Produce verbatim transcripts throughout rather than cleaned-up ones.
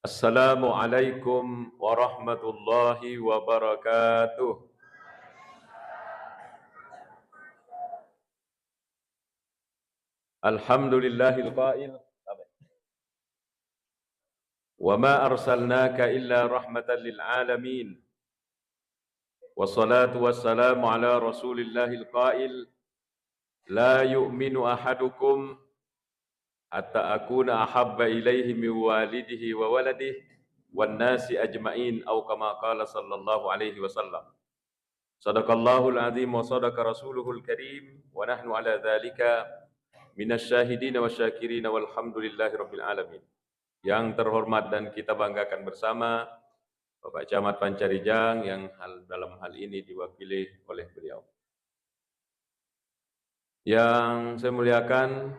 Assalamualaikum warahmatullahi wabarakatuh. Alhamdulillahil qail, "Wa ma arsalnaka illa rahmatan lil alamin." Wassalatu wassalamu ala rasulillahil qail, "La yu'minu ahadukum hatta akuna ahabba ilaihi min walidihi wa waladihi wan nasi ajma'in," au kama qala sallallahu alaihi wasallam. Sadaqallahul azim wa sadaqa rasuluhul karim, wa nahnu ala dzalika minasy syahidina wasyakirin, walhamdulillahi rabbil alamin. Yang terhormat dan kita banggakan bersama, Bapak Camat Pancarijang yang hal, dalam hal ini diwakili oleh beliau. Yang saya muliakan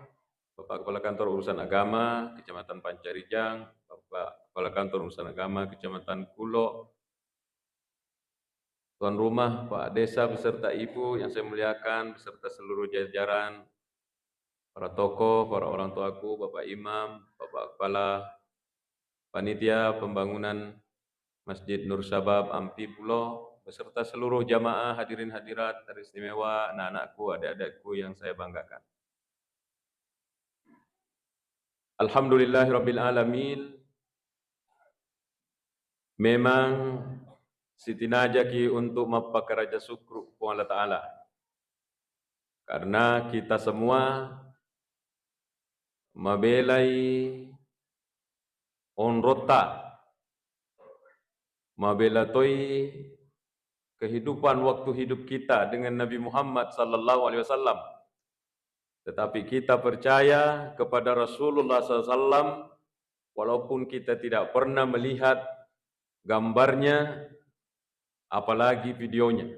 Bapak Kepala Kantor Urusan Agama Kecamatan Pancarijang, Bapak Kepala Kantor Urusan Agama Kecamatan Kulo, tuan rumah, Pak Desa beserta Ibu yang saya muliakan, beserta seluruh jajaran, para tokoh, para orang tuaku, Bapak Imam, Bapak Kepala Panitia Pembangunan Masjid Nur Syabab Ampi Pulo, beserta seluruh jamaah hadirin hadirat teristimewa, anak-anakku, adik-adikku yang saya banggakan. Alhamdulillahirabbil alamin. Memang sitinajaki untuk mappakaraja syukur Puang Allah Ta'ala. Karena kita semua mabelai onrotta, mabela toi kehidupan waktu hidup kita dengan Nabi Muhammad sallallahu alaihi wasallam. Tetapi kita percaya kepada Rasulullah sallallahu alaihi wasallam, walaupun kita tidak pernah melihat gambarnya, apalagi videonya.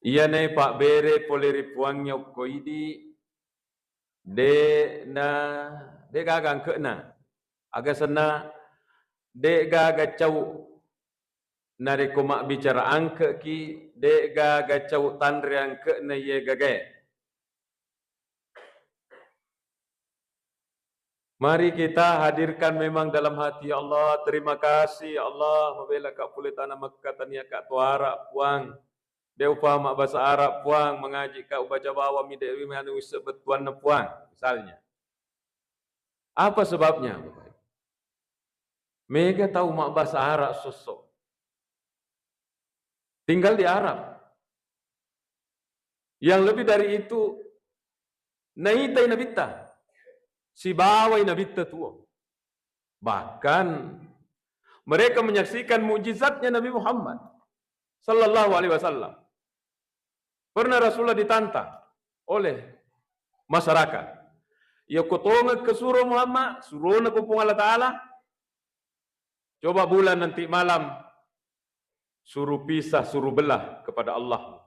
Iyanae pabbere pole ri Puangnge okko idi, de na, de gaga angke'na. Aga senna, de gaga cau narekko mabbicara angke'ki, de gaga cau tanre angke'na iye gagae. Mari kita hadirkan memang dalam hati, "Ya Allah, terima kasih, ya Allah, mabelaka pole tana Mekka, tania ka to Arab, Puang. De upahang mabbasa Arab, Puang, mangaji ka ubaca bawammi, de wi manu wisseng bettuanna, Puang," misalnya. Apa sebabnya, Bapak Ibu? Mega tau mabbasa Arab sosso. Tinggal di Arab. Yang lebih dari itu, naitai Nabitta, sibawai Nabitta tuo. Bahkan mereka menyaksikan mukjizatnya Nabi Muhammad sallallahu alaihi wasallam. Pernah Rasulullah ditantang oleh masyarakat. Iya ko tongeng ke suro Muhammad, surona ko Puang Allah Ta'ala, coba bulan nanti malam suruh pisah, suruh belah kepada Allah.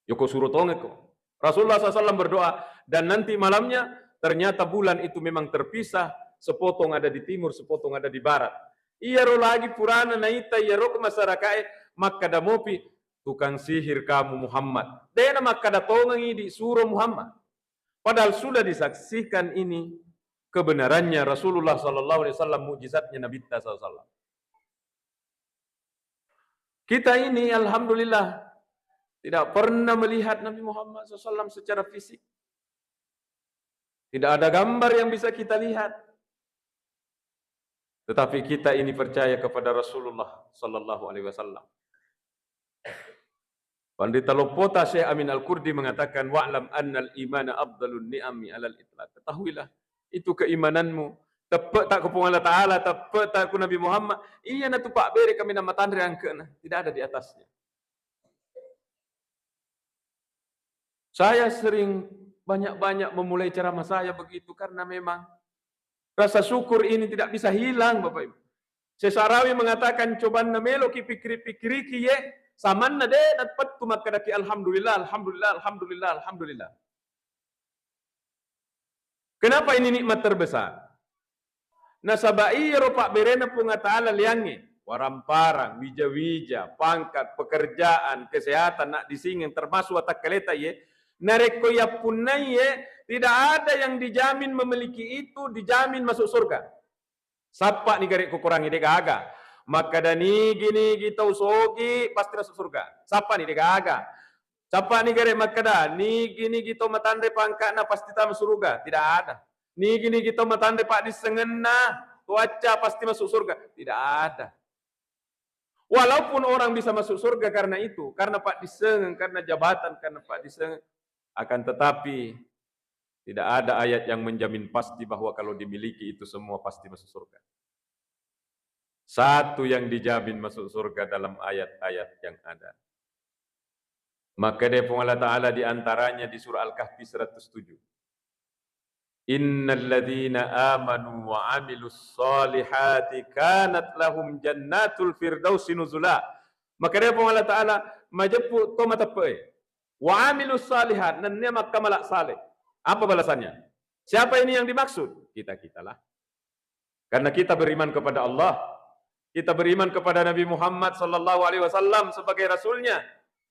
Yoko suro tongeng ko. Rasulullah sallallahu alaihi wasallam berdoa, dan nanti malamnya ternyata bulan itu memang terpisah, sepotong ada di timur, sepotong ada di barat. Iyaro lagi purana naita iyaro ke masyarakae makkada mopi, "Tukang sihir kamu Muhammad." Dena makkada tongengi di suro Muhammad. Padahal sudah disaksikan ini kebenarannya Rasulullah sallallahu alaihi wasallam, mukjizatnya Nabitta sallallahu alaihi wasallam. Kita ini, alhamdulillah, tidak pernah melihat Nabi Muhammad sallallahu alaihi wasallam secara fisik. Tidak ada gambar yang bisa kita lihat. Tetapi kita ini percaya kepada Rasulullah sallallahu alaihi wasallam. Pandita Loppota Syekh Amin Al-Kurdi mengatakan, "Wa'lam annal imana afdalun ni'ami alal itlaq." Ketahuilah, itu keimananmu, teppe' tak ku Puang Allah Ta'ala, teppe' tak ku Nabi Muhammad, iya natu pabbere kaminang matanre angke'na, tidak ada di atasnya. Saya sering banyak-banyak memulai ceramah saya begitu karena memang rasa syukur ini tidak bisa hilang, Bapak Ibu. Syekh Sa'rawi mengatakan, cobanna meloki pikkiri-pikkiriki ye, samanna de napettu makkadaki alhamdulillah, alhamdulillah, alhamdulillah, alhamdulillah. Kenapa ini nikmat terbesar? Nasaba iyaro pabberena Puang Allah Ta'ala liangnge, waramparang, wija-wija, pangkat, pekerjaan, kesehatan, naddisingeng, termasuk watakkaleta ye, narekko yappunnai ye, Tidak ada yang dijamin memiliki itu dijamin masuk surga. Sappa ni gare' kukurangi, de' gaga. Makkeda nigi-nigi tau sogi pasti masuk surga. Sappa ni, de' gaga. Sappa ni gare' makkeda nigi-nigi tau matanre pangka'na pasti tama suruga. Tidak ada. Nigi-nigi tau matanre paddissengenna, tuacca pasti masuk surga. Tidak ada. Walaupun orang bisa masuk surga karena itu, karena paddissengeng, karena jabatan, karena paddissengeng, akan tetapi tidak ada ayat yang menjamin pasti bahwa kalau dimiliki itu semua pasti masuk surga. Satu yang dijamin masuk surga dalam ayat-ayat yang ada. Makkeda Puang Allah Ta'ala di antaranya di surah Al-Kahfi seratus tujuh. Innalladzina amanu wa amilus salihati kanat lahum jannatul firdausi nuzula. Makkeda Puang Allah Ta'ala, majeppu to mateppe'e. Wa amilus salihat, nennia makkamala saleh. Apa balasannya? Siapa ini yang dimaksud? Kita-kitalah. Karena kita beriman kepada Allah, kita beriman kepada Nabi Muhammad sallallahu alaihi wasallam sebagai rasulnya,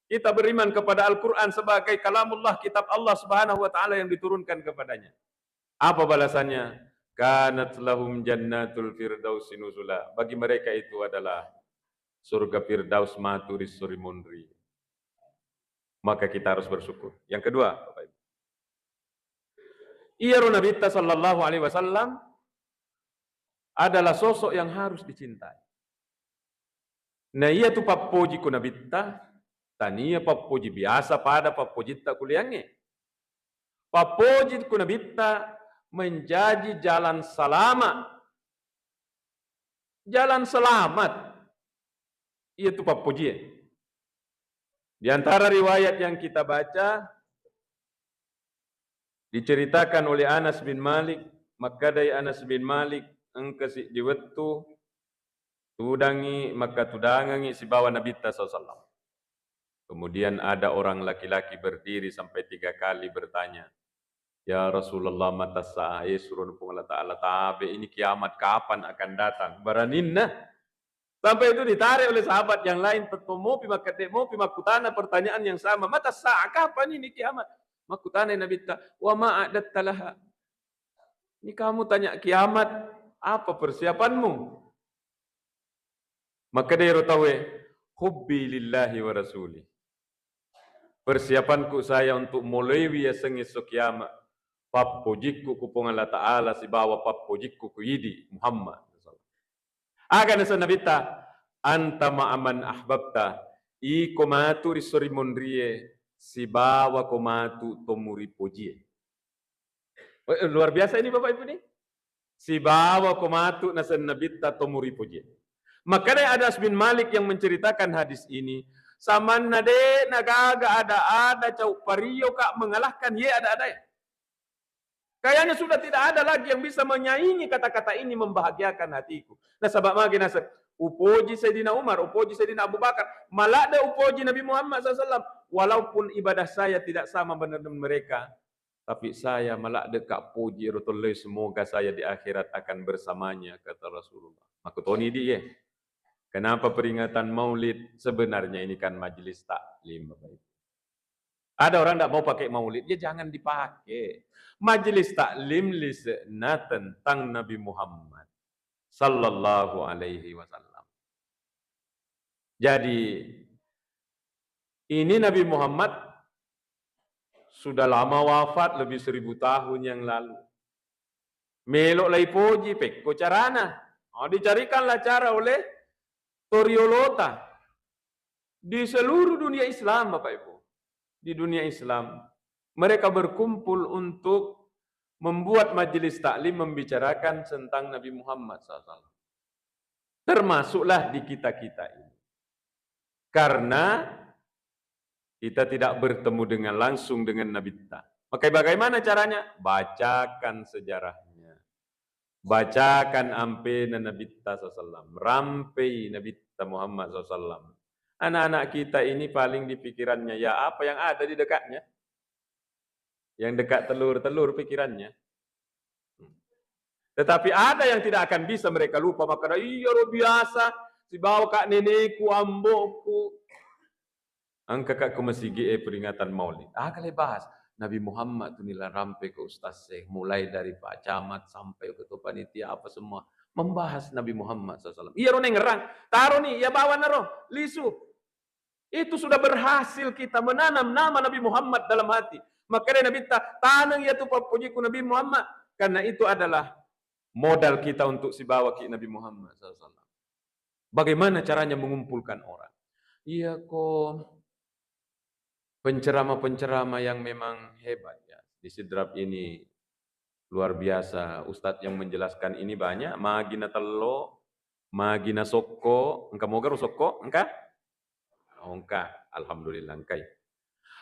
kita beriman kepada Al-Quran sebagai kalamullah, kitab Allah Subhanahu wa Ta'ala yang diturunkan kepadanya. Apa balasannya? Kanat lahum jannatul firdausi nuzula. Bagi mereka itu adalah surga Firdaus matu ri sori monri. Maka kita harus bersyukur. Yang kedua, Bapak Ibu, iyaro Nabitta sallallahu alaihi wasallam adalah sosok yang harus dicintai. Na iyatu pappoji ku Nabitta, tania pappoji biasa pada pappojitta kuliangnge. Pappoji ku Nabitta menjadi jalan salama. Jalan selamat. Iyatu pappojie. Di antara riwayat yang kita baca, diceritakan oleh Anas bin Malik, makkedai Anas bin Malik, engka siddi wettu tudangi, makkatudangengi sibawa Nabitta sallallahu alaihi wasallam. Kemudian ada orang laki-laki berdiri sampai tiga kali bertanya, "Ya Rasulullah, mata sa'a?" Eh, suruh Puang Allah Ta'ala, tabe, ini kiamat kapan akan datang? Baraninna. Sampai itu ditarik oleh sahabat yang lain, tetto mopi, makkede mopi, makkutana pertanyaan yang sama, "Mata sa'a?" Kapan ini kiamat? Makkutana Nabitta, "Wa ma a'datta laha?" Ini kamu tanya kiamat, apa persiapanmu? Makkeda ero tauwe, "Hubbi lillahi wa rasuli." Persiapanku saya untuk moloiwi yasengnge esso kiamat, pappojikku ku Puang Allah Ta'ala sibawa pappojikku ku idi Muhammad. Aga naseng Nabitta, "Anta ma'a man ahbabta," iko matu ri sori monrie sibawa ko matu to muripojie. Eh, luar biasa ini Bapak Ibu nih. Sibawa ko matu naseng Nabitta to muripojie. Makanya Anas bin Malik yang menceritakan hadis ini, samanna de nagaga ada-ada cau pario ka mengalahkan ye ada-ada ya. Kayaknya sudah tidak ada lagi yang bisa menyaingi kata-kata ini membahagiakan hatiku. Nasaba magi naseng, upoji Sayyidina Umar, upoji Sayyidina Abu Bakar, maladde upoji Nabi Muhammad sallallahu alaihi wasallam, walaupun ibadah saya tidak sama dengan mereka, tapi saya maladde ka poji ero tolloi, semoga saya di akhirat akan bersamanya, kata Rasulullah. Makkutoni di ye. Kenapa peringatan Maulid? Sebenarnya ini kan majelis taklim, Bapak Ibu. Ada orang tidak mau pakai Maulid, ya jangan dipakai. Majelis taklim lise'na tentang Nabi Muhammad sallallahu alaihi wasallam. Jadi, ini Nabi Muhammad sudah lama wafat, lebih seribu tahun yang lalu. Melo laipoji, pekko carana. Oh, dicarikanlah cara oleh toriolota di seluruh dunia Islam, Bapak Ibu. Di dunia Islam, mereka berkumpul untuk membuat majelis taklim membicarakan tentang Nabi Muhammad sallallahu alaihi wasallam. Termasuklah di kita-kita ini. Karena kita tidak bertemu dengan langsung dengan Nabitta. Maka bagaimana caranya? Bacakan sejarahnya. Bacakan ampena Nabitta sallallahu alaihi wasallam. Rampei Nabitta Muhammad sallallahu alaihi wasallam. Anak-anak kita ini paling di pikirannya, ya, apa yang ada di dekatnya. Yang dekat telur-telur pikirannya. Tetapi ada yang tidak akan bisa mereka lupa. Maka, "Iya, ro biasa, sibawa ka neneku, amboku." Engka ka ke masigi e peringatan Maulid. Ah, kale bahas. Nabi Muhammad tu nila rampe ke ustaz e, mulai dari Pak Camat sampai ke ketua panitia apa semua membahas Nabi Muhammad sallallahu alaihi wasallam. Iya ro nengerang, taro ni, iya bawa naro, lisu. Itu sudah berhasil kita menanam nama Nabi Muhammad dalam hati. Makanya Nabi ta, taneng ya tu pappojiku Nabi Muhammad. Karena itu adalah modal kita untuk sibawa ki Nabi Muhammad sallallahu alaihi wasallam. Bagaimana caranya mengumpulkan orang? Iya ko penceramah-penceramah yang memang hebat ya. Di Sidrap ini luar biasa. Ustadz yang menjelaskan ini banyak. Magi na tello, magi na sokko, engka moga ro sokko, engka? Oh, engka. Alhamdulillah, engkai.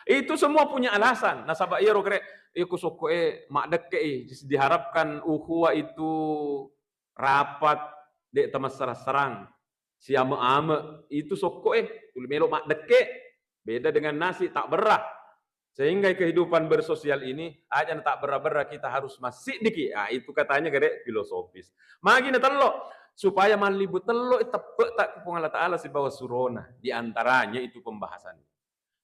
Itu semua punya alasan. Nasaba iya ro kere, iya ku sokko e maddekke i. Diharapkan ukhuwah itu rapat, de' tamassarang-sarang. Siame-ame, itu sokko e, tuli melo maddekke. Beda dengan nasi, tak berah. Sehingga kehidupan bersosial ini, aja na tak berah-berah, kita harus masih dikit. Ah, itu katanya gede filosofis. Magi na tello, supaya mallibu tello, eh, teppe tak ke Puang Allah Ta'ala sibawa surona. Di antaranya itu pembahasan.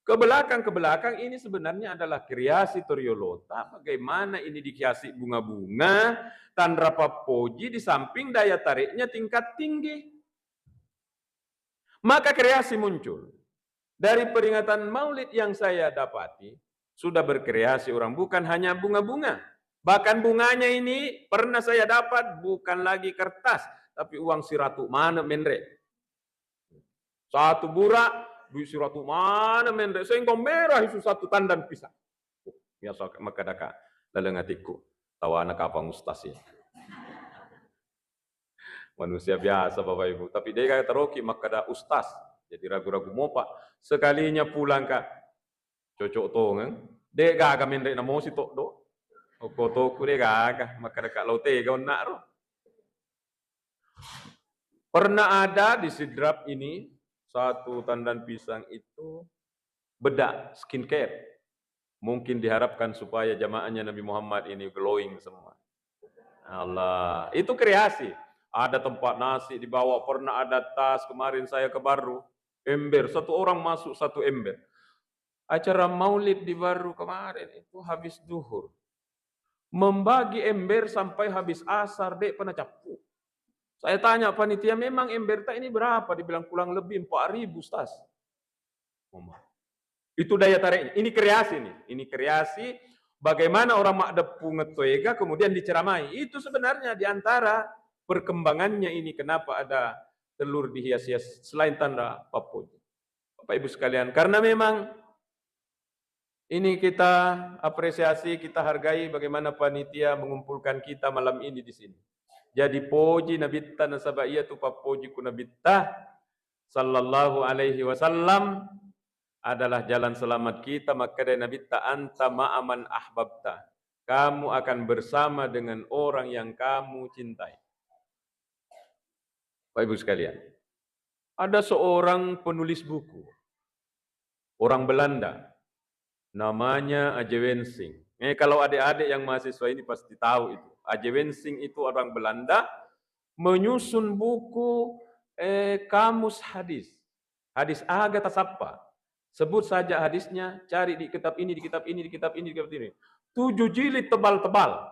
Ke belakang, ke belakang ini sebenarnya adalah kreasi toriolota. Bagaimana ini dihiasi bunga-bunga, tanra pappoji di samping daya tariknya tingkat tinggi. Maka kreasi muncul. Dari peringatan Maulid yang saya dapati, sudah berkreasi orang, bukan hanya bunga-bunga. Bahkan bunganya ini pernah saya dapat, bukan lagi kertas, tapi uang siratu maneng menre. Satu burak, duit siratu maneng menre. Sehingga merah itu satu tandan pisang. Biasa makkadaka laleng atikku, tawana kapang ustaz ya. Manusia biasa, Bapak Ibu. Tapi de' gaga taroki makkada ustaz. Jadi ragu-ragu mopa. Sekalinya pulang ka, cocok tongeng. De' gaga menre namosi toddo. Okko toku de' gaga. Makkada ka lao tega onna ro. Pernah ada di Sidrap ini satu tandan pisang itu bedak skincare. Mungkin diharapkan supaya jamaahnya Nabi Muhammad ini glowing semua. Allah, itu kreasi. Ada tempat nasi di bawah, pernah ada tas, kemarin saya ke Barru, ember, satu orang masuk satu ember. Acara maulid di Barru kemarin itu habis duhur. Membagi ember sampai habis asar, de' pernah cappu. Saya tanya panitia, "Memang ember ta ini berapa?" Dibilang, "Kurang lebih empat ribu, Ustaz." Itu daya tariknya. Ini kreasi nih. Ini kreasi bagaimana orang maddeppu ngettoega kemudian diceramai. Itu sebenarnya di antara perkembangannya ini kenapa ada telur dihias-hias selain tanda pappoji. Bapak Ibu sekalian, karena memang ini kita apresiasi, kita hargai bagaimana panitia mengumpulkan kita malam ini di sini. Jadi poji Nabitta nasaba iya tu pappoji ku Nabitta sallallahu alaihi wasallam adalah jalan selamat kita. Makkeda Nabitta, "Anta ma'aman ahbabta." Kamu akan bersama dengan orang yang kamu cintai. Bapak Ibu sekalian, ada seorang penulis buku, orang Belanda, namanya Aje Wensing. Eh, kalau adik-adik yang mahasiswa ini pasti tahu itu. Aje Wensing itu orang Belanda, menyusun buku, eh, kamus hadis. Hadis aga tasappa. Sebut saja hadisnya, cari di kitab ini, di kitab ini, di kitab ini, di kitab ini. Tujuh jilid tebal-tebal.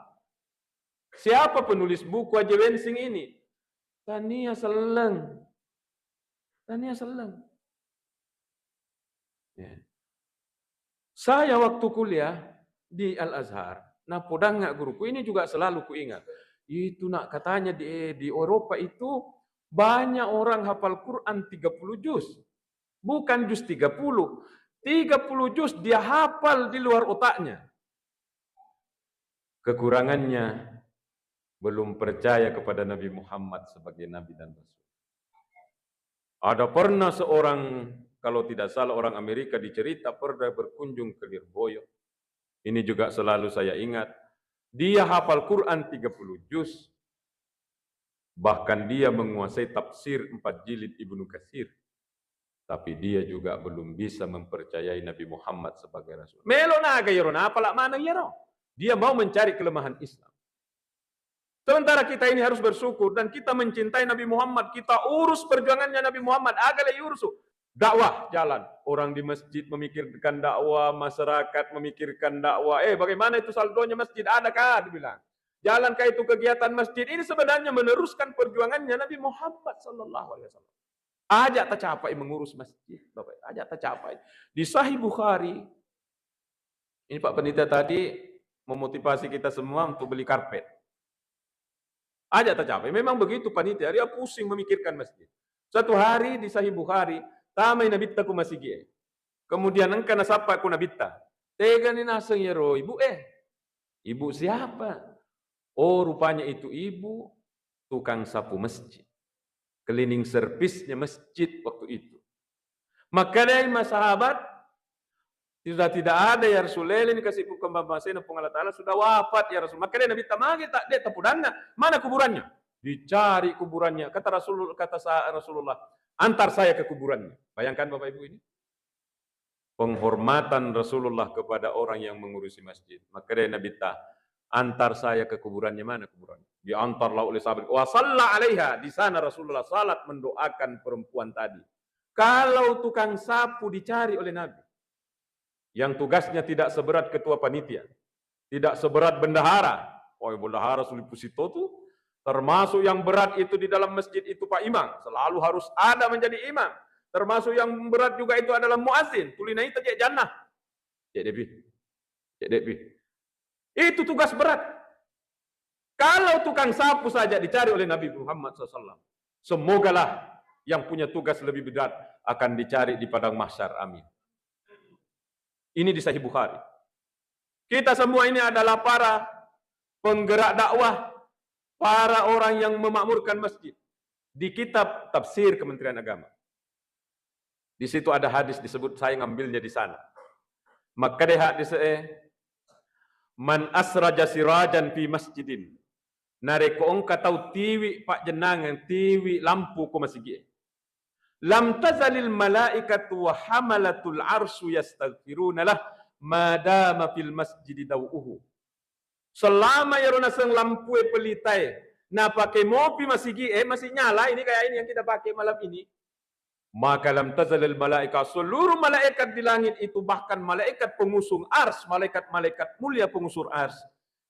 Siapa penulis buku Aje Wensing ini? Tania selleng. Tania selleng. Ya. Saya waktu kuliah di Al-Azhar, nah, podang nggak guruku, ini juga selalu kuingat. Itu nak katanya di, di Eropa itu banyak orang hafal Quran tiga puluh juz. Bukan juz tiga puluh. Tiga puluh juz dia hafal di luar otaknya. Kekurangannya belum percaya kepada Nabi Muhammad sebagai Nabi dan Rasul. Ada pernah seorang, kalau tidak salah orang Amerika dicerita pernah berkunjung ke Lirboyo. Ini juga selalu saya ingat. Dia hafal Quran tiga puluh juz. Bahkan dia menguasai tafsir empat jilid Ibnu Katsir. Tapi dia juga belum bisa mempercayai Nabi Muhammad sebagai Rasul. Melo naga yero, napala maneng yero. Dia mau mencari kelemahan Islam. Sementara kita ini harus bersyukur dan kita mencintai Nabi Muhammad, kita urus perjuangannya Nabi Muhammad, aga le urus. Dakwah jalan. Orang di masjid memikirkan dakwah, masyarakat memikirkan dakwah. Eh, bagaimana itu saldonya masjid? Adakah? Dibilang. Jalankah itu kegiatan masjid? Ini sebenarnya meneruskan perjuangannya Nabi Muhammad sallallahu alaihi wasallam. Aja tacapai mengurus masjid, Bapak. Aja tacapai. Di Sahih Bukhari, ini Pak Panitia tadi memotivasi kita semua untuk beli karpet. Aja tacapai. Memang begitu panitia, dia pusing memikirkan masjid. Satu hari di Sahih Bukhari, tamai Nabitta ku masigi e. Kemudian engka nasappa ku Nabitta. Tegani naseng iyaro ibu e. Ibu siapa? Oh, rupanya itu ibu tukang sapu masjid. Cleaning service-nya masjid waktu itu. Makkedai ma sahabat, "Sudah tidak ada ya Rasul, leleni kasi ku kembang masena Puang Allah Ta'ala, sudah wafat ya Rasul." Makkedai Nabitta, "Magi tak de tapudanna? Mana kuburannya?" Dicari kuburannya. Kata Rasul, kata sa-, Rasulullah, "Antar saya ke kuburannya." Bayangkan Bapak Ibu ini. Penghormatan Rasulullah kepada orang yang mengurusi masjid. Makkedai Nabitta, "Antar saya ke kuburannya." Mana kuburannya? Diantarlah oleh sahabat. Wa salla alaiha. Di sana Rasulullah salat mendoakan perempuan tadi. Kalau tukang sapu dicari oleh Nabi, yang tugasnya tidak seberat ketua panitia, tidak seberat bendahara. Oh, bendahara sulit pusito tuh. Termasuk yang berat itu di dalam masjid itu Pak Imam. Selalu harus ada menjadi imam. Termasuk yang berat juga itu adalah muazin. Tuli naita cek jannah. Cek depi. Cek depi. Itu tugas berat. Kalau tukang sapu saja dicari oleh Nabi Muhammad sallallahu alaihi wasallam, semogalah yang punya tugas lebih berat akan dicari di padang mahsyar. Amin. Ini di Sahih Bukhari. Kita semua ini adalah para penggerak dakwah, para orang yang memakmurkan masjid. Di kitab tafsir Kementerian Agama, di situ ada hadis disebut, saya ngambilnya di sana. Makkeda hadis e, "Man asraja sirajan fi masjidin." Narekko engka tau tiwi pajjennangeng, tiwi lampu ko masigi e. "Lam tazalil malaikatu wa hamalatul arsy yastaghfiruna lah ma dama fil masjidi dau'uhu." Selama iyaro naseng lampue pelitae, napake mopi masigi e, masih nyala ini, kayak ini yang kita pakai malam ini. Maka lam tazalil malaika, seluruh malaikat di langit itu, bahkan malaikat pengusung ars, malaikat-malaikat mulia pengusung ars,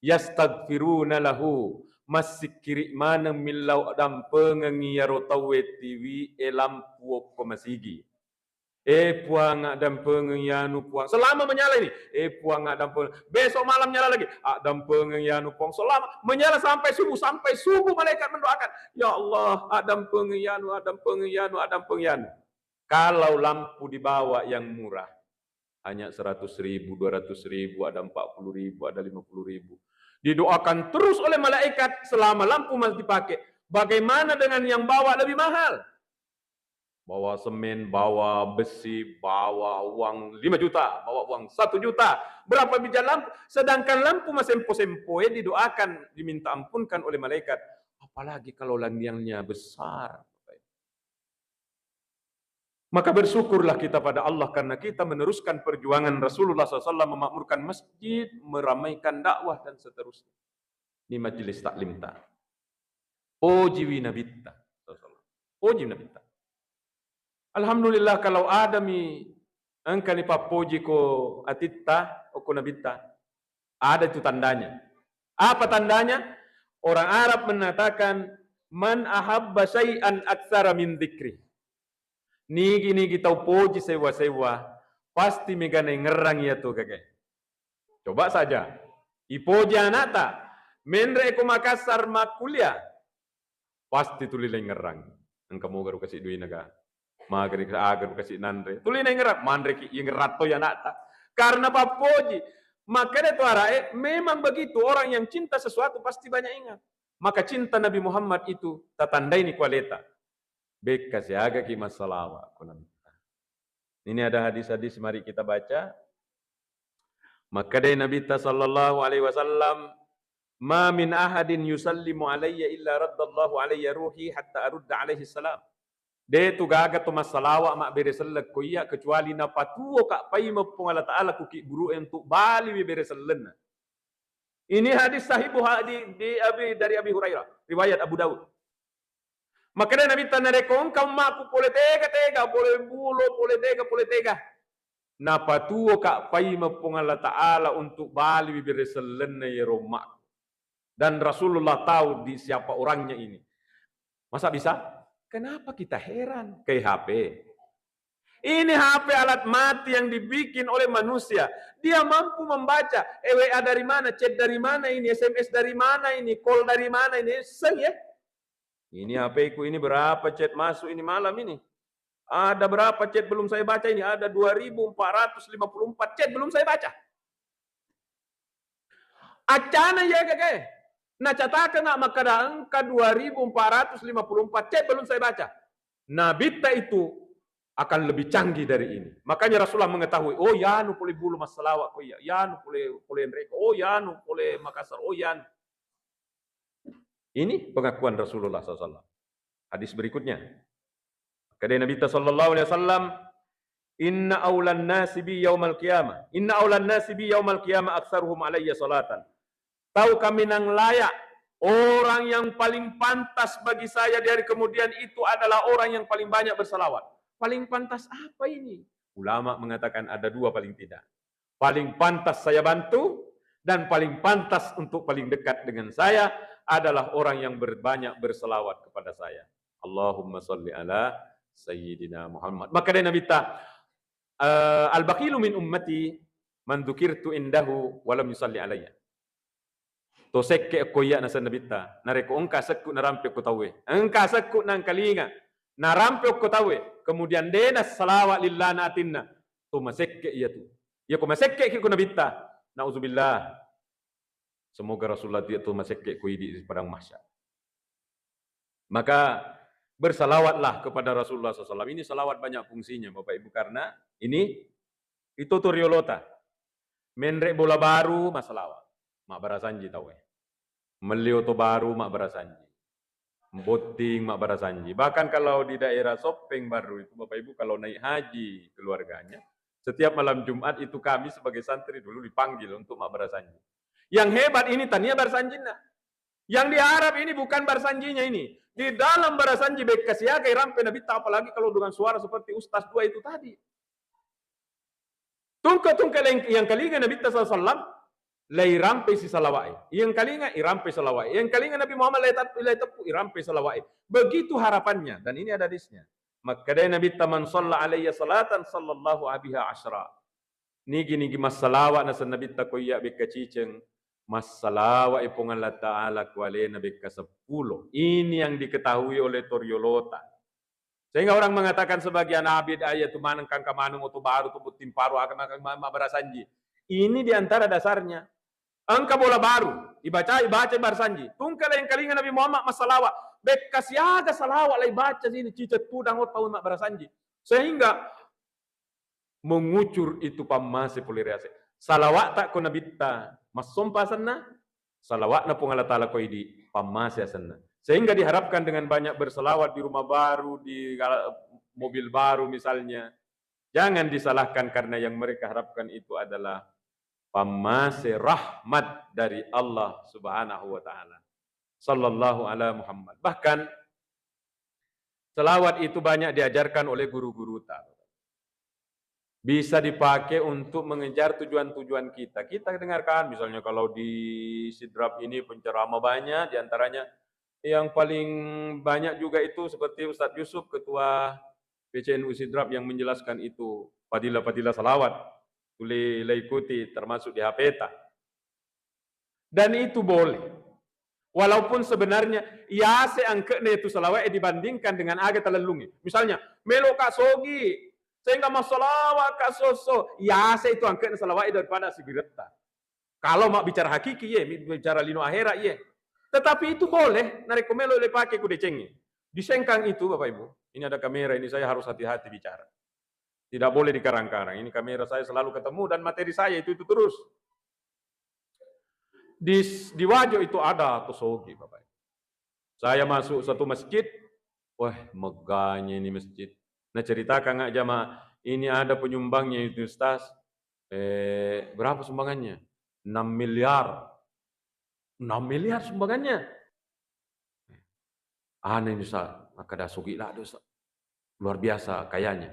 yastaghfiruna lahu, massikkiri maneng millau dampengengngi iyaro tauwe tiwi e lampu okko masigi. Eh, Puang, addampengeng anu, Puang. Selama menyala ini, eh, Puang, addampengeng. Besok malam nyala lagi, addampengeng anu, Puang. Selama menyala sampai subuh, sampai subuh malaikat mendoakan, "Ya Allah, addampengeng anu, addampengeng anu, addampengeng anu." Kalau lampu dibawa yang murah, hanya seratus ribu, dua ratus ribu, ada empat puluh ribu, ada lima puluh ribu. Didoakan terus oleh malaikat selama lampu masih dipakai. Bagaimana dengan yang bawa lebih mahal? Bawa semen, bawa besi, bawa uang lima juta, bawa uang satu juta. Berapa biji lampu? Sedangkan lampu masempo-sempoe didoakan, diminta ampunkan oleh malaikat. Apalagi kalau landiannya besar. Maka bersyukurlah kita pada Allah karena kita meneruskan perjuangan Rasulullah sallallahu alaihi wasallam memakmurkan masjid, meramaikan dakwah, dan seterusnya. Ini majelis taklim ta. Pojiwi Nabitta. Pojiwi Nabitta. Alhamdulillah, kalau ada mi engka ni pappoji ko atitta, okko Nabitta, ada itu tandanya. Apa tandanya? Orang Arab mengatakan, "Man ahabba syai'an aktsara min dzikri." Nigi-nigi tau poji sewa-sewa, pasti mega naingerrang iya tu kage. Coba saja, ipoji anakta, menre ko Makassar makkuliah, pasti tuli laingerrang. Engka moga ro kasi duina ga. Magari aga ro kasi nanre. Tuli naingerrang, manreki ingerrang to ya anakta. Karena pappoji. Makanya tu arae, memang begitu, orang yang cinta sesuatu pasti banyak ingat. Maka cinta Nabi Muhammad itu tatandai ni kualeta. Bekka siaga ki massalawa ko Nabi. Ini ada hadis-hadis, mari kita baca. Makkedai Nabitta sallallahu alaihi wasallam, "Ma min ahadin yusallimu alayya illa raddallahu alayya ruhi hatta arudda alaihi salam." De tu gaga to massalawa mabbere selleng ko iya kecuali napatuo ka paimeng Puang Allah Ta'ala ku kibburu'e untuk baliwi bere sellenna. Ini hadis sahih Bukhari di, di Abi, dari Abi Hurairah, riwayat Abu Daud. Makkedai Nabitta, narekko engka ummaku pole tega-tega, pole bulo, pole tega, pole tega, napatuoka paimeng Puang Allah Ta'ala untuk bali bibere sellenna yero ummaku. Dan Rasulullah tahu di siapa orangnya ini. Masa bisa? Kenapa kita heran? Ke H P. Ini H P alat mati yang dibikin oleh manusia. Dia mampu membaca, eh, W A dari mana, chat dari mana ini, S M S dari mana ini, call dari mana ini, seng ya. Ini H P-ku ini berapa chat masuk ini malam ini. Ada berapa chat belum saya baca ini? Ada dua ribu empat ratus lima puluh empat chat belum saya baca. Accana iya gagae. Nacatakeng makkada engka dua ribu empat ratus lima puluh empat chat belum saya baca. Nabitta itu akan lebih canggih dari ini. Makanya Rasulullah mengetahui, oh yanu pole bulo massalawa ko iya, yanu pole, pole enreko, oh yanu pole Makassar, oh yanu. Ini pengakuan Rasulullah sallallahu alaihi wasallam. Hadis berikutnya. Kata Nabi sallallahu alaihi wasallam, "Inna aulan nasi bi yaumal qiyamah. Inna aulan nasi bi yaumal qiyamah aksaruhum alayya salatan." Tahu kami nang layak, orang yang paling pantas bagi saya di hari kemudian itu adalah orang yang paling banyak bersalawat. Paling pantas apa ini? Ulama mengatakan ada dua paling tidak. Paling pantas saya bantu dan paling pantas untuk paling dekat dengan saya adalah orang yang berbanyak berselawat kepada saya. Allahumma salli ala Sayyidina Muhammad. Maka dari Nabi ta, eh, "Al-bakhilu min ummati man dzukirtu indahu wa lam yusalli alayya." To sekke ko iya naseng Nabitta. Narekko engka sekku narampe ko tauwe. Engka sekku nangkalinga. Narampe ko tauwe. Kemudian dena salawa lillana atinna. To masekke iya tu. Iya ko masekke ki ko Nabitta. Nauzubillah. Semoga Rasulullah tidak to masekke ko idi di padang mahsyar. Maka bersalawatlah kepada Rasulullah sallallahu alaihi wasallam. Ini salawat banyak fungsinya, Bapak Ibu, karena ini itu tu riolota. Menre bola baru, massalawa. Mabbarasanji tauwe. Melli oto baru, mabbarasanji. Botting, mabbarasanji. Bahkan kalau di daerah Soppeng baru itu, Bapak Ibu, kalau naik haji keluarganya, setiap malam Jumat itu kami sebagai santri dulu dipanggil untuk mabbarasanji. Yang hebat ini tania barasanjinna. Yang diharap ini bukan barasanjinya ini. Di dalam barasanji bekka siaga irampe Nabitta, apalagi kalau dengan suara seperti Ustaz dua itu tadi. Tungke-tungke leng-, yang kalinga Nabitta sallallahu alaihi wasallam, lairampe si salawai. Yang kalinga irampe salawai. Yang kalinga Nabi Muhammad lai tat-, lai teppu irampe salawai. Begitu harapannya. Dan ini ada hadisnya. Makkadai Nabitta, "Man shalla alayya salatan sallallahu biha asyra." Nigi-nigi massalawa naseng Nabitta ko iya bekka ciceng, massalawa i Puang Allah Ta'ala ko alena bekka seppulo. Ini yang diketahui oleh toriolota. Sehingga orang mengatakan sebagian abid, "Ah, iya tu maneng kangka maneng oto baru tu botting paru aga ma-, ma-, mabbarasanji." Ini diantara dasarnya. Engka bola baru, ibaca, ibaca barasanji. Tungke leng kalinga Nabi Muhammad massalawa. Bekka siaga salawa lai baca sini ciceng tudang oto tau mabbarasanji. Sehingga mengucur itu pammase pole ri ase. Salawa'ta ko Nabitta, massompa asenna, salawa'na Puang Allah Ta'ala ko idi, pammase asenna. Sehingga diharapkan dengan banyak berselawat di rumah baru, di gala-, mobil baru misalnya, jangan disalahkan karena yang mereka harapkan itu adalah pammase rahmat dari Allah Subhanahu wa Ta'ala. Sallallahu ala Muhammad. Bahkan, selawat itu banyak diajarkan oleh guru-guru ta. Bisa dipakai untuk mengejar tujuan-tujuan kita. Kita dengarkan, misalnya kalau di Sidrap ini penceramah banyak, diantaranya yang paling banyak juga itu seperti Ustadz Yusuf, Ketua P C N U Sidrap yang menjelaskan itu, fadilah-fadilah salawat. Tuli laikuti termasuk di H P ta. Dan itu boleh. Walaupun sebenarnya yase angke'na itu salawa'e dibandingkan dengan aga talellungnge. Misalnya, meloka sogi, sehingga massalawa ka sosso, yase itu angke'na salawa'e daripada sibiretta. Kalau mak bicara hakiki ye, mi-, bicara lino akhirat ye. Tetapi itu boleh, narekko melo le pake ku decengnge. Disengkang itu, Bapak Ibu. Ini ada kamera, ini saya harus hati-hati bicara. Tidak boleh dikarang-karang. Ini kamera saya selalu ketemu dan materi saya itu, itu terus. Di, di Wajo itu ada to sogi, Bapak. Saya masuk satu masjid, wah, megahnya ini masjid. Nah, ceritakan nggak jamaah, ini ada penyumbangnya itu, Ustaz. Eh, berapa sumbangannya? Enam miliar. Enam miliar sumbangannya. Aneh, Ustaz. Makkeda, "Sugi ladde, Ustaz. Luar biasa kayanya.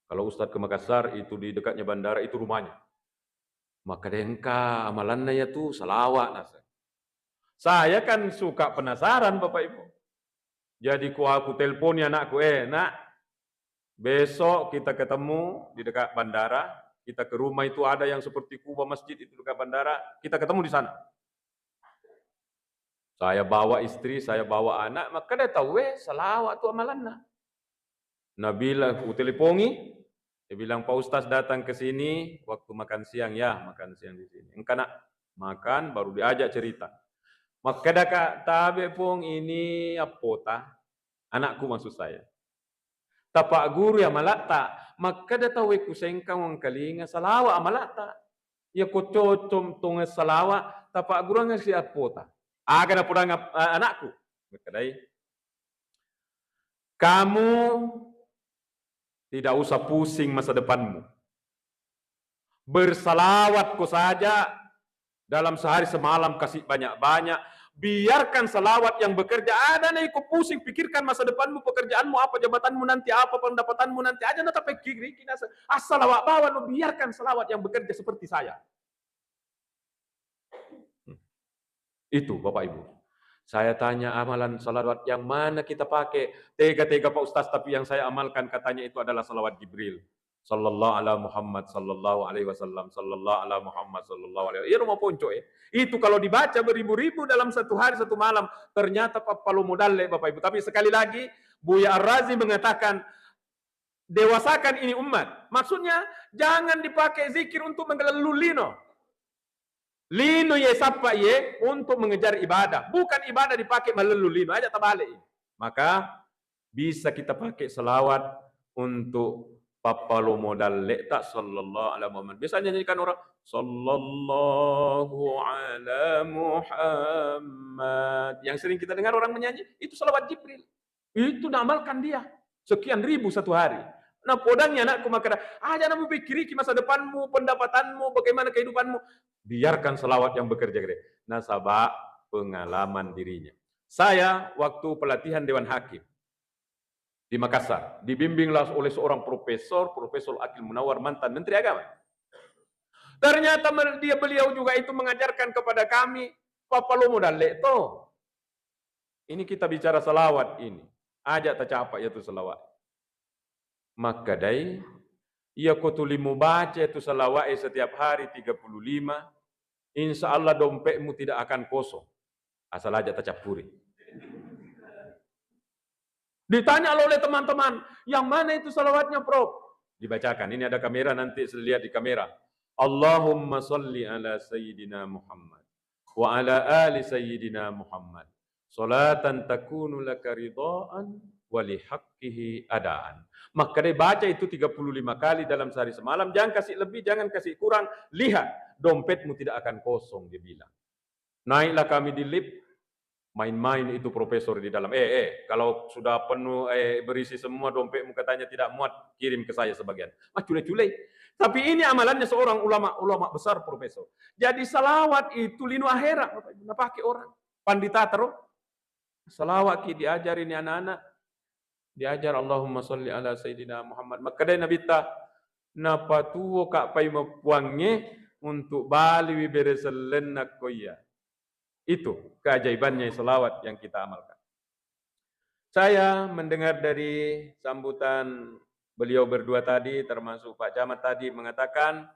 Kalau Ustaz ke Makassar, itu di dekatnya bandara, itu rumahnya." Makkeda, "Engka amalanna iyatu, salawat," naseng. Saya kan suka penasaran, Bapak Ibu. Jadi ku aku telponi anakku, "Eh, Nak, besok kita ketemu di dekat bandara, kita ke rumah itu ada yang seperti kubah masjid itu dekat bandara, kita ketemu di sana." Saya bawa istri, saya bawa anak, makkeda tauwe, "Salawat tu amalanna." Nabilang, kutelepongi, dia bilang, "Pak Ustaz datang ke sini waktu makan siang." "Ya, makan siang di sini." "Engka, Nak, makan, baru diajak cerita." Makkeda ka, "Tabe, Pong, ini appota, anakku maksud saya. Tapagguru ya amalatta." Makkeda tauwe, "Kusengkang wengkalinga, salawat amalatta. Iya ko cocok tongeng salawat, tapagguruang si appota." Aga napodang ap-, a-, anakku? Makkedai, "Kamu tidak usah pusing masa depanmu. Bersalawat ko saja dalam sehari semalam, kasih banyak-banyak. Biarkan salawat yang bekerja. Ada na iko pusing, pikirkan masa depanmu, pekerjaanmu apa, jabatanmu nanti apa, pendapatanmu nanti, aja na tapikkiri, kina se-, assalawat bawa lo, biarkan salawat yang bekerja seperti saya." Hmm. Itu, Bapak Ibu. Saya tanya, "Amalan salawat yang mana kita pakai?" "Tega-tega, Pak Ustaz, tapi yang saya amalkan katanya itu adalah salawat Jibril. Sallallahu ala Muhammad, sallallahu alaihi wasallam, sallallahu ala Muhammad, sallallahu alaihi wasallam." Iya, rumah ponco, eh. Itu kalau dibaca beribu-ribu dalam satu hari, satu malam, ternyata pappalomo dalle, Bapak Ibu. Tapi sekali lagi, Buya Ar-Razi mengatakan, "Dewasakan ini umat." Maksudnya, jangan dipakai zikir untuk mengelellung lino. Lino ye sappa ye untuk mengejar ibadah. Bukan ibadah dipakai melellung lino. Aja tabalik ye. Maka bisa kita pakai selawat untuk pappalomo dalleta, sallallahu ala Muhammad. Biasanya nyanyikan orang, "Sallallahu ala Muhammad." Yang sering kita dengar orang menyanyi, itu salawat Jibril. Itu naamalkan dia. Sekian ribu satu hari. Nah, podangnya anakku makkeda, "Aja na mupikkiriki masa depanmu, pendapatanmu, bagaimana kehidupanmu. Biarkan selawat yang bekerja gede." Nasaba pengalaman dirinya. Saya waktu pelatihan Dewan Hakim di Makassar, dibimbinglah oleh seorang profesor, Profesor Akil Munawar, mantan Menteri Agama. Ternyata mer-, dia, beliau juga itu mengajarkan kepada kami, "Pappalomo dalle to. Ini kita bicara salawat ini. Aja tacapa iyatu salawat." Makkedai, "Iya ko tuli mubaca itu salawat e setiap hari tiga puluh lima, insya Allah dompetmu tidak akan kosong. Asal aja tacappuri." Ditanya oleh teman-teman, "Yang mana itu salawatnya, Prof?" Dibacakan. Ini ada kamera, nanti lihat di kamera. "Allahumma salli ala Sayyidina Muhammad wa ala ali Sayyidina Muhammad. Salatan takunu laka ridhaan wa lihaqqihi adaan." Maka dia baca itu tiga puluh lima kali dalam sehari semalam. Jangan kasih lebih, jangan kasih kurang. Lihat, dompetmu tidak akan kosong, dia bilang. Naiklah kami di lift, main-main itu profesor di dalam. "Eh, eh, kalau sudah penuh, eh, berisi semua dompetmu katanya tidak muat, kirim ke saya sebagian." Maccule-cule. Tapi ini amalannya seorang ulama, ulama besar, profesor. Jadi salawat itu lino akhirat, Bapak Ibu, napake orang. Pandita tero. Salawat ki diajari ni anak-anak. Diajar, "Allahumma salli ala Sayyidina Muhammad." Makkedai Nabitta, "Napatuo ka paimeng Puangnge untuk baliwi bere sellenna ko iya." Itu keajaibannya salawat yang kita amalkan. Saya mendengar dari sambutan beliau berdua tadi, termasuk Pak Camat tadi mengatakan,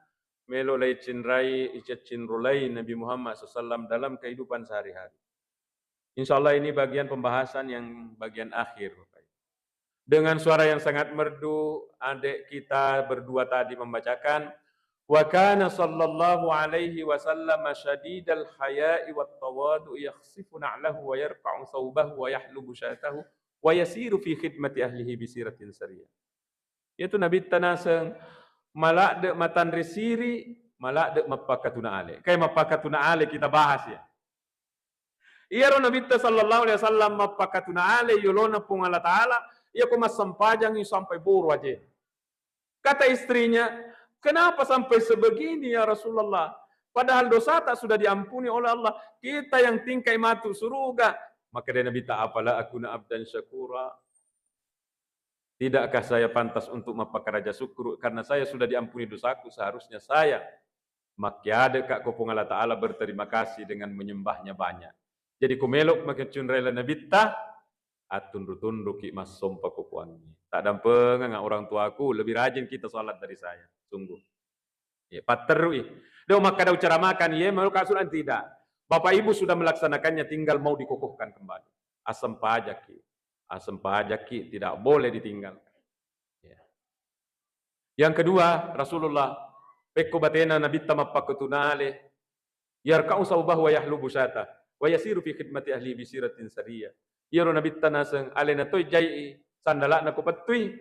melo lai cinrai, icaccinrolai Nabi Muhammad sallallahu alaihi wasallam dalam kehidupan sehari-hari. Insya Allah ini bagian pembahasan yang bagian akhir, Bapak Ibu. Dengan suara yang sangat merdu, adik kita berdua tadi membacakan, "Wa kana sallallahu alaihi wasallam syadidal haya'i wat tawadu, yakhsifu na'lahu wa yarfa'u thawbahu wa yahlubu syatahu wa yasiru fi khidmati ahlihi bi siratin sariyah." Iyatu Nabitta naseng maladde matanre siri, maladde mappakatuna ale. Kai mappakatuna ale kita bahas ya. Iyaro Nabitta sallallahu alaihi wasallam mappakatuna ale yolona Puang Allah Ta'ala, iyako massempajangi sampai boro aje. Kata istrinya, "Kenapa sampai sebegini ya Rasulullah? Padahal dosa tak sudah diampuni oleh Allah. Kita yang tingkai matu suruga." Maka dia Nabitta, "Afala akuna abdan syakura?" Tidakkah saya pantas untuk mappakaraja syukur karena saya sudah diampuni dosaku? Seharusnya saya makkeadeka ko Puang Allah Ta'ala berterima kasih dengan menyembahnya banyak. Jadi ko melo makkecunrela nabitta, attunru-tunruki massompa ko Puangnge. Taddampengeng orang tuaku, lebih rajin kita salat dari saya. Sungguh. Ya, patterui. Dong makkada ucaramakan, ye, mau kasulan tidak. Bapak Ibu sudah melaksanakannya, tinggal mau dikokohkan kembali. Asem pajaki. Asem pajaki tidak boleh ditinggalkan. Ya. Yang kedua, Rasulullah, pekko batena nabitta mappakketunale, yarka'u saubahu wa yahlubu syata, wa yasiru fi khidmati ahli bisiratin sariyah. Iyaro nabitta naseng, alena toi jai'i sandala'na ko pettui,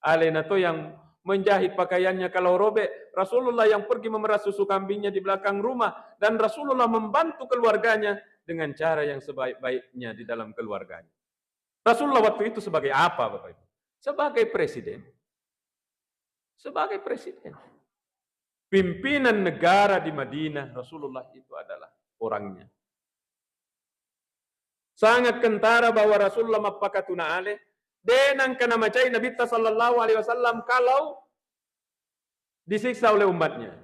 alena toi yang menjahit pakaiannya kalau robek. Rasulullah yang pergi memerah susu kambingnya di belakang rumah, dan Rasulullah membantu keluarganya dengan cara yang sebaik-baiknya di dalam keluarganya. Rasulullah waktu itu sebagai apa, Bapak Ibu? Sebagai presiden. Sebagai presiden. Pimpinan negara di Madinah, Rasulullah itu adalah orangnya. Sangat kentara bahwa Rasulullah mappakatuna ale, de nangka namacai Nabitta sallallahu alaihi wasallam kalau disiksa oleh umatnya.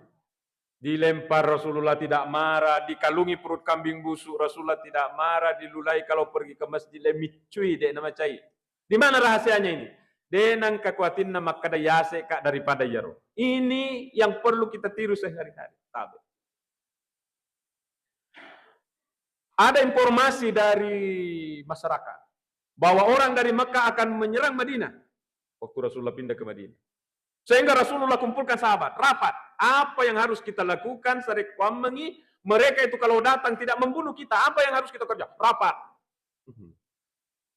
Dilempar, Rasulullah tidak marah, dikalungi perut kambing busuk, Rasulullah tidak marah, dilulai kalau pergi ke masjid, le miccui, de namacai. Di mana rahasianya ini? De nangka kuatinna makkada yase ka daripada iyaro. Ini yang perlu kita tiru sehari-hari. Tabe. Ada informasi dari masyarakat bahwa orang dari Mekah akan menyerang Madinah waktu Rasulullah pindah ke Madinah. Sehingga Rasulullah kumpulkan sahabat, rapat. Apa yang harus kita lakukan? Sarekkuammengi mereka itu kalau datang tidak membunuh kita, apa yang harus kita kerja? Rapat.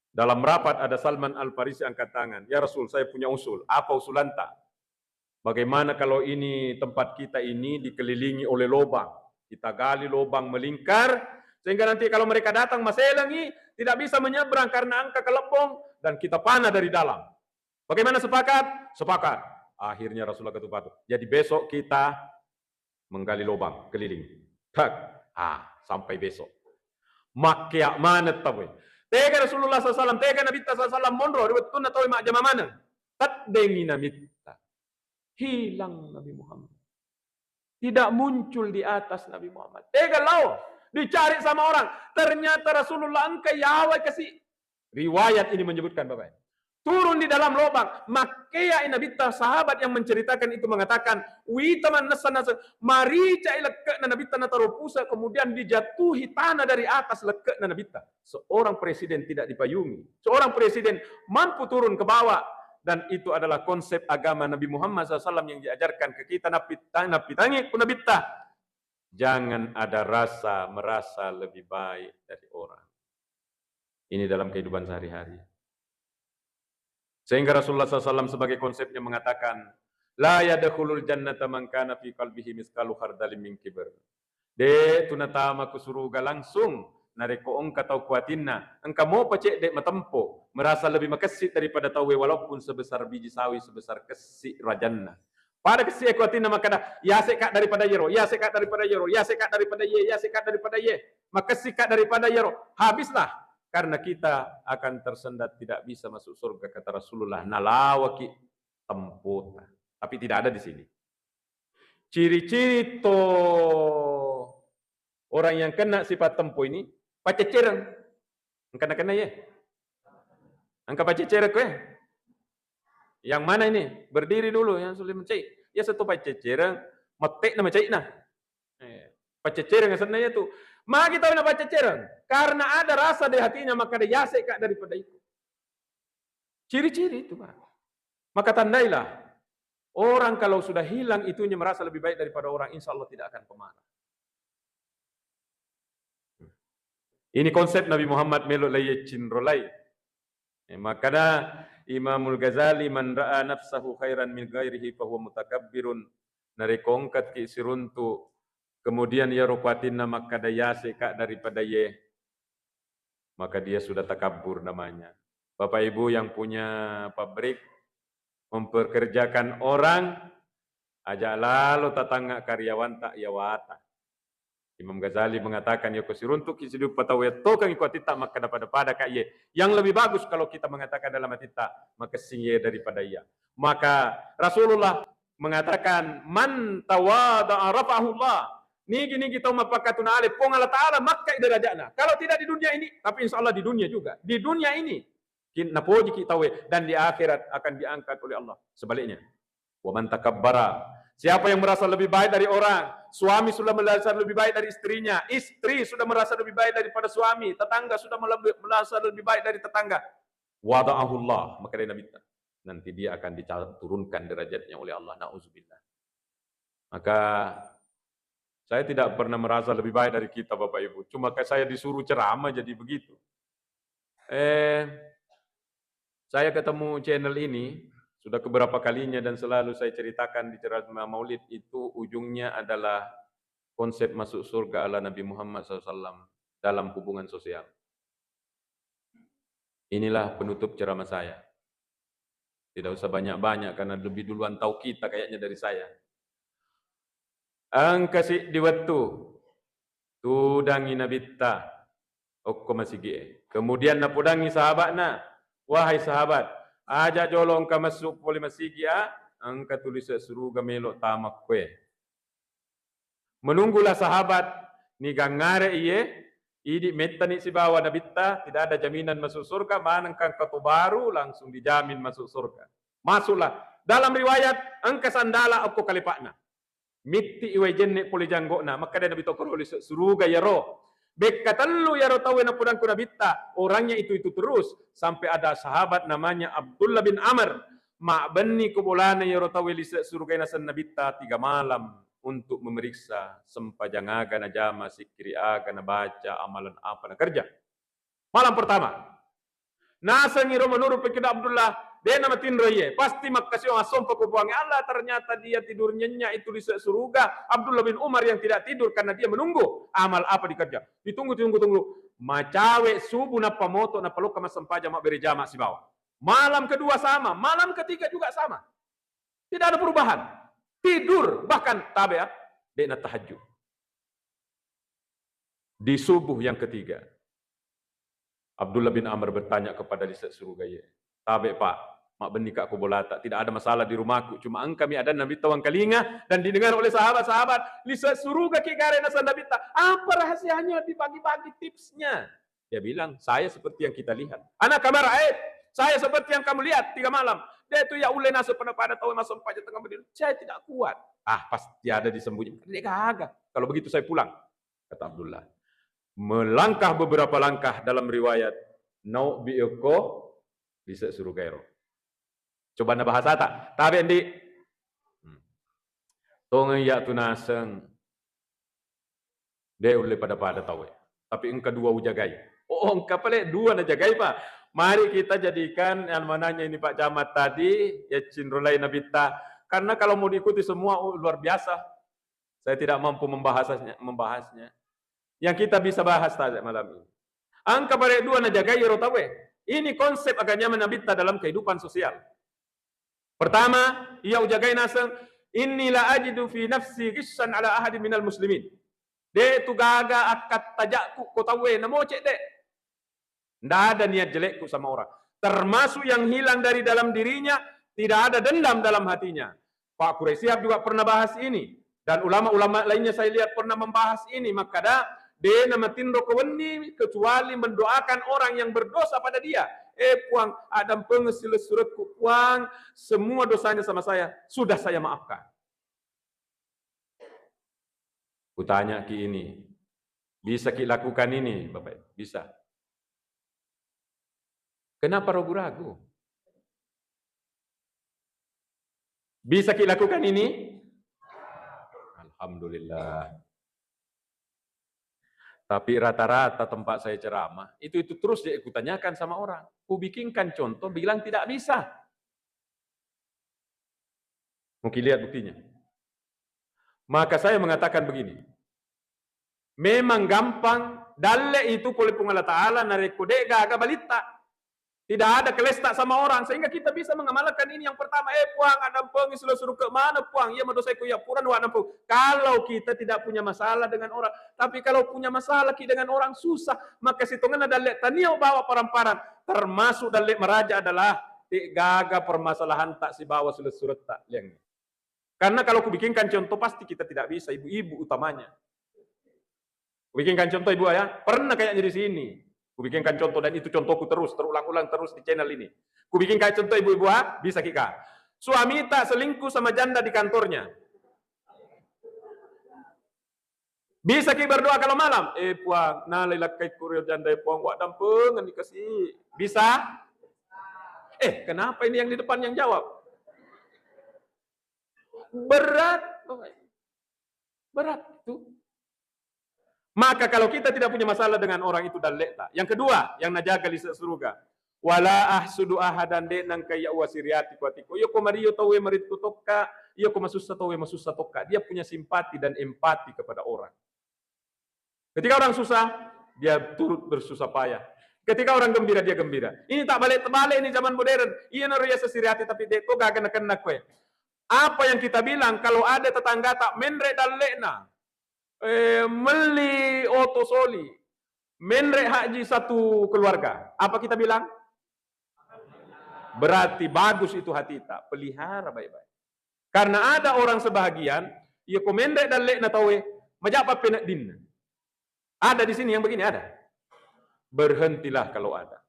Dalam rapat ada Salman Al-Farisi angkat tangan. "Ya Rasul, saya punya usul." "Apa usulanta?" "Bagaimana kalau ini, tempat kita ini dikelilingi oleh lobang? Kita gali lobang melingkar, sehingga nanti kalau mereka datang, maselengi, tidak bisa menyeberang karena engka kelebbong, dan kita panah dari dalam. Bagaimana, sepakat?" "Sepakat." Akhirnya Rasulullah ketuk palu. "Jadi besok kita menggali lobang keliling." Tak. Ah, sampai besok. Makkea maneng tauwe. Tega Rasulullah sallallahu alaihi wasallam, tega Nabitta sallallahu alaihi wasallam monro ri wettunna tauwe majjama maneng. Teddengi Nabitta. Hilang Nabi Muhammad. Tidak muncul di atas Nabi Muhammad. Tega lao. Dicari sama orang. Ternyata Rasulullah engka yawa kasi. Riwayat ini menyebutkan, Bapak. Turun di dalam lobang. Makkea Nabitta, sahabat yang menceritakan itu mengatakan, wita mannessa naseng, marica i lekke'na Nabitta nataro puse, kemudian dijatuhi tanah dari atas lekke'na Nabitta. Seorang presiden tidak dipayungi. Seorang presiden mampu turun ke bawah. Dan itu adalah konsep agama Nabi Muhammad sallallahu alaihi wasallam yang diajarkan ke kita. Nappi-, nappitangi ku Nabitta. Jangan ada rasa merasa lebih baik dari orang. Ini dalam kehidupan sehari-hari. Sehingga Rasulullah sallallahu alaihi wasallam sebagai konsepnya mengatakan, "La yadkhulul jannata man kana fi qalbihi misqalu khardalin min kibr." De tu natama ku suruga langsung narekko engka tau kuatinna, engka mopa cedde matempo, merasa lebih makessing daripada tauwe walaupun sebesar biji sawi, sebesar kessi rajanna. Pada kessi e kuatinna makkada, "Yase ka daripada yero, yase ka daripada yero, yase ka daripada ye, yase ka daripada ye, makessing ka daripada yero." Habislah, karena kita akan tersendat, tidak bisa masuk surga, kata Rasulullah. Nalawaki tempota. Tapi tidak ada di sini. Ciri-ciri to orang yang kena sifat tempo ini, paccecereng. Engka nakenna ye. Engka paccecereng koe. Yang mana ini? Berdiri dulu yang sulit mencai. Ya satu paccecereng, mettekna macaina. Eh, paccecereng asenna ya tu. Magi tau na paccecereng? Karena ada rasa di hatinya, maka dia yase ka daripada itu. Ciri-ciri itu, Pak. Maka tandailah, orang kalau sudah hilang itunya merasa lebih baik daripada orang, insya Allah tidak akan pemarah. Ini konsep Nabi Muhammad melo lai cinrolai. Eh, makana Imamul Ghazali, "Man ra'a nafsahu khairan min ghairihi fahuwa mutakabbirun." Narekko engkaki siruntu, kemudian iyaro kuatinna makkada yase ka daripada ye, maka dia sudah takabur namanya. Bapak Ibu yang punya pabrik, mempekerjakan orang, aja lalo tatangnga karyawan tak yawata. Imam Ghazali mengatakan, "Yako siruntuk ki sidupa tau ya tokang iko atitta makkada pada-pada ka iye. Yang lebih bagus kalau kita mengatakan dalam atitta, makessing iye daripada iya." Maka Rasulullah mengatakan, "Man tawada'a rafa'ahullah." Nigi-nigi tau mappakatuna ale, Puang Allah Ta'ala makkai derajatna. Kalau tidak di dunia ini, tapi insya Allah di dunia juga. Di dunia ini, kin-, napoji ki tauwe, dan di akhirat akan diangkat oleh Allah. Sebaliknya, wa man takabbara. Siapa yang merasa lebih baik dari orang, suami sudah merasa lebih baik dari istrinya, istri sudah merasa lebih baik daripada suami, tetangga sudah melebih-, merasa lebih baik dari tetangga, wada'ahullah, maka dia Nabi, nanti dia akan diturunkan derajatnya oleh Allah. Nauzubillah. Maka saya tidak pernah merasa lebih baik dari kita, Bapak Ibu. Cuma kayak saya disuruh ceramah jadi begitu. Eh, saya ketemu channel ini sudah keberapa kalinya dan selalu saya ceritakan di ceramah Maulid itu ujungnya adalah konsep masuk surga ala Nabi Muhammad sallallahu alaihi wasallam dalam hubungan sosial. Inilah penutup ceramah saya. Tidak usah banyak-banyak karena lebih duluan tahu kita kayaknya dari saya. Engka siddi wettu tudangi Nabitta okko masigi'e. Kemudian napodangi sahabatna, "Wahai sahabat, aja jolo engka massu pole masigi'a, engka tu lise' suruga melo' tama koe." Menunggulah sahabat, nigangngare iye, idi mettani sibawa Nabitta, tidak ada jaminan masuk surga, manengka engka tu baru langsung dijamin masuk surga. Masuklah. Dalam riwayat, engka sandala okko kalepa'na. Mitti iwai jenne pole janggo'na, makkeda Nabi, "Tokoro lise' suruga iyaro." Bekka tellu iyaro tauwe napodangku Nabitta, orangnya itu-itu terus, sampai ada sahabat namanya Abdullah bin Amr, mabbenni ko bolana iyaro tauwe lise' suruga naseng Nabitta tiga malam untuk memeriksa sempajang aga najama, sikkiri aga nabaca, amalan apa nakerja. Malam pertama. Nasengngi ro menurut pikkir Abdullah, de' namatinro iye. Pasti makkasiwiang assompa ko Puang Allah, ternyata dia tidur nyenyak itu lise' suruga. Abdullah bin Umar yang tidak tidur karena dia menunggu amal apa dikerja. Ditunggu, ditunggu, tunggu. Macawe subuh nappa moto, nappa lokka massempajang mabbere jama sibawa. Malam kedua sama, malam ketiga juga sama. Tidak ada perubahan. Tidur, bahkan tabe' ya, de' natahajud. Di subuh yang ketiga, Abdullah bin Amr bertanya kepada lise' suruga iye, "Tabe', Pak, mabbenni ka' ko bolata, tidak ada masalah di rumahku, cuma engka mi adanna Nabitta wangkalinga dan didengar oleh sahabat-sahabat, lise' suruga ki gare naseng Nabitta. Apa rahasianya, dibagi-bagi tipsnya?" Dia bilang, "Saya seperti yang kita lihat." Anak kamar, eh, "Saya seperti yang kamu lihat tiga malam." De' tu ya ulle naseng pada-pada tau massempajang tengah malam. Saya tidak kuat. Ah, pasti ada disembunyikan. De' gaga. Kalau begitu saya pulang, kata Abdullah. Melangkah beberapa langkah dalam riwayat, naobbi okko lise' suruga ero. Coba na bahasata, tabe' ndi. Hmm. Tongeng ya tu naseng. De' ulle pada-pada tauwe. Tapi engka dua ujagai. Oh, engka pale dua najagai, Pak. Mari kita jadikan yang mananya ini Pak Camat tadi, ya cinrolai Nabitta. Karena kalau mau diikuti semua, oh, luar biasa. Saya tidak mampu membahasnya, membahasnya. Yang kita bisa bahas saja malam ini. Engka pale dua najagai ero tauwe. Ini konsep agama Nabitta dalam kehidupan sosial. Pertama, iya ujagai naseng, "Inni la ajidu fi nafsi ghissan ala ahadin minal muslimin." De' tu gaga akkattajakku ko tauwe, namoce' de'. Nda ada niat jelekku sama orang. Termasuk yang hilang dari dalam dirinya, tidak ada dendam dalam hatinya. Pak Quraish Shihab juga pernah bahas ini. Dan ulama-ulama lainnya saya lihat pernah membahas ini. Makkada, de' namatinro ko wenni kecuali mendoakan orang yang berdosa pada dia. "Eh, Puang, addampengeng silessurekku, Puang, semua dosanya sama saya, sudah saya maafkan." Kutanya ki ini, bisa ki lakukan ini, Bapak Ibu? Bisa. Kenapa ragu-ragu? Bisa ki lakukan ini? Alhamdulillah. Tapi rata-rata tempat saya ceramah, itu-itu terus je kutanyakan sama orang. Kubikinkan contoh, bilang tidak bisa. Muki lihat buktinya. Maka saya mengatakan begini, memang gampang, dalle itu pole Puang Allah Ta'ala narekko de' gaga balitta. Tidak ada kelesta sama orang, sehingga kita bisa mengamalkan ini. Yang pertama, eh Puang, addampengi sulu-sulu ke mana Puang? Iya, madosai ku iya pura nu addampu. Kalau kita tidak punya masalah dengan orang, tapi kalau punya masalah ki dengan orang susah, maka sitongenna dalle tania bawa paramparang, termasuk dalle maraja adalah te gaga permasalahan tak sibawa sulu-sulu tak liang. Karena kalau kubikinkan contoh, pasti kita tidak bisa, ibu-ibu utamanya. Kubikinkan contoh, Ibu, ya. Pernah kayaknya di sini. Kubikinkan contoh, dan itu contohku terus, terulang-ulang terus di channel ini. Kubikinkan contoh, Ibu-ibu, ah, bisa kita. Suami tak selingkuh sama janda di kantornya. Bisa ki berdoa kalau malam? Eh, Puang, nalai lakkai kurio janda, eh, Puang, wa dampengan dikasih. Bisa? Eh, kenapa ini yang di depan yang jawab? Berat, Bapak Ibu. Berat itu. Maka kalau kita tidak punya masalah dengan orang itu, dalle ta. Yang kedua, yang najaga lise suruga. Wala ahsudu ahadan, de nangka iya uwasiriati ku atiku. Iyo ko mario tauwe mario tokka, iyo ko masussa tauwe masussa tokka. Dia punya simpati dan empati kepada orang. Ketika orang susah, dia turut bersusah payah. Ketika orang gembira, dia gembira. Ini tak balik terbalik ini zaman modern. Iya naro iya sesiriati tapi de ko gaga nakenna kue. Apa yang kita bilang kalau ada tetangga tak menre dallekna, eh, melli oto soli, menre haji satu keluarga? Apa kita bilang? Berarti bagus itu hati tak, pelihara baik-baik. Karena ada orang sebahagian, iya ko menre dallekna tauwe, majapa peneddinna. Ada di sini yang begini, ada. Berhentilah kalau ada.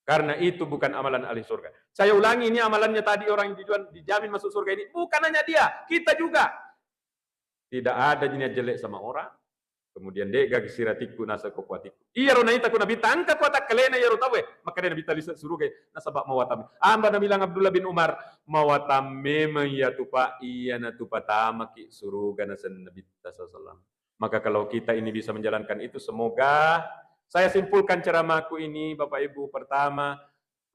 Karena itu bukan amalan ahli surga. Saya ulangi, ini amalannya tadi orang yang dijual, dijamin masuk surga ini. Bukan hanya dia, kita juga. Tidak ada jenis jelek sama orang. Kemudian de gagi siratikku nasa ko kuatikku. Iya ro naita ku Nabitta, engka kuatak kalena iya ro tauwe. Maka dia Nabitta lise suruga. Nasaba mawatang. Amba nabilang Abdullah bin Umar, mawatang memang iya tu Pak, iya na tu patamaki suruga nasen Nabitta sallallahu alaihi wasallam. Maka kalau kita ini bisa menjalankan itu, semoga saya simpulkan ceramahku ini, Bapak Ibu, pertama,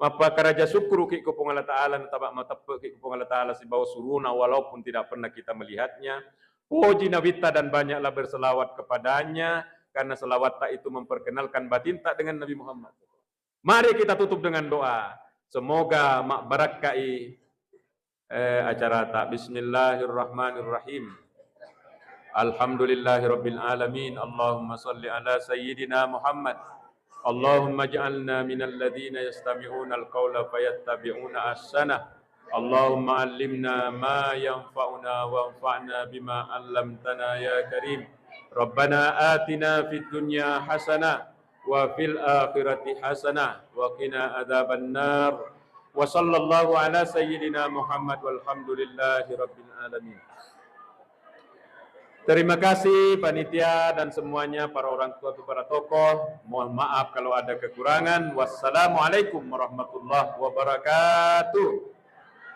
mappakaraja sukkuruki ko Puang Allah Ta'ala, nataba mateppe'ki ko Puang Allah Ta'ala sibawa suruna walaupun tidak pernah kita melihatnya. Puji Nabitta dan banyaklah berselawat kepadanya, karena selawatta itu memperkenalkan batinta dengan Nabi Muhammad. Mari kita tutup dengan doa. Semoga mabbarakkai, eh, acarata. Bismillahirrahmanirrahim. Alhamdulillahirabbil alamin. Allahumma salli ala sayyidina Muhammad. Allahumma ij'alna minal ladzina yastami'unal qaula fayattabi'una ahsanah. Allahumma allimna ma yanfa'una wanfa'na bima 'allamtana ya karim. Rabbana atina fid dunya hasanah wa fil akhirati hasanah wa qina adzabannar. Wa sallallahu ala sayyidina Muhammad walhamdulillahi rabbil alamin. Terima kasih panitia dan semuanya, para orang tua, para tokoh. Mohon maaf kalau ada kekurangan. Wassalamualaikum warahmatullahi wabarakatuh.